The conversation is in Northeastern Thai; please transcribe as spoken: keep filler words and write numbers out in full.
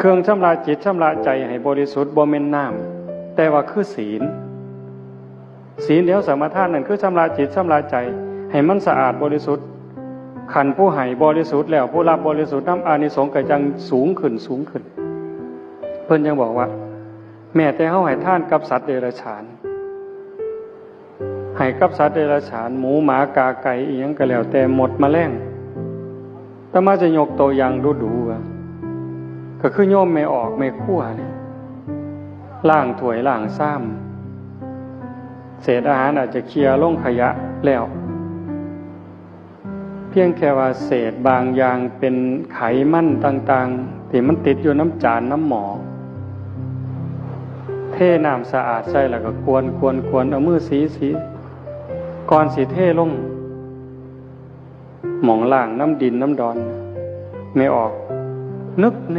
เครื่องชำระจิตชำระใจให้บริสุทธิ์บ่แม่นน้ำ แต่ว่าคือศีล ศีลเดียวสมาทานนั่นคือชำระจิตชำระใจ ให้มันสะอาดบริสุทธิ์ คันผู้ให้บริสุทธิ์แล้ว ผู้รับบริสุทธิ์นำ อานิสงส์ก็จั่งสูงขึ้นสูงขึ้น เพิ่นยังบอกว่า แม้แต่เฮาให้ทานกับสัตว์เดรัจฉาน ให้กับสัตว์เดรัจฉาน หมูหมากาไก่อิหยังก็แล้วแต่ มดแมลง อาตมาจะยกตัวอย่างดูๆ ว่า ก็คือโยมแม่ออกแม่ครัวนี่ ล้างถ้วยล้างชาม เศษอาหารอาจจะเคลียร์ลงขยะแล้ว เพียงแค่ว่าเศษบางอย่างเป็นไขมันต่างๆ ที่มันติดอยู่น้ำจานน้ำหม้อ เทน้ำสะอาดใส่แล้วก็กวนกวนกวน เอามือสีสี ก่อนสิเทลงหม่องล้างน้ำดินน้ำดอน แม่ออก นึกใน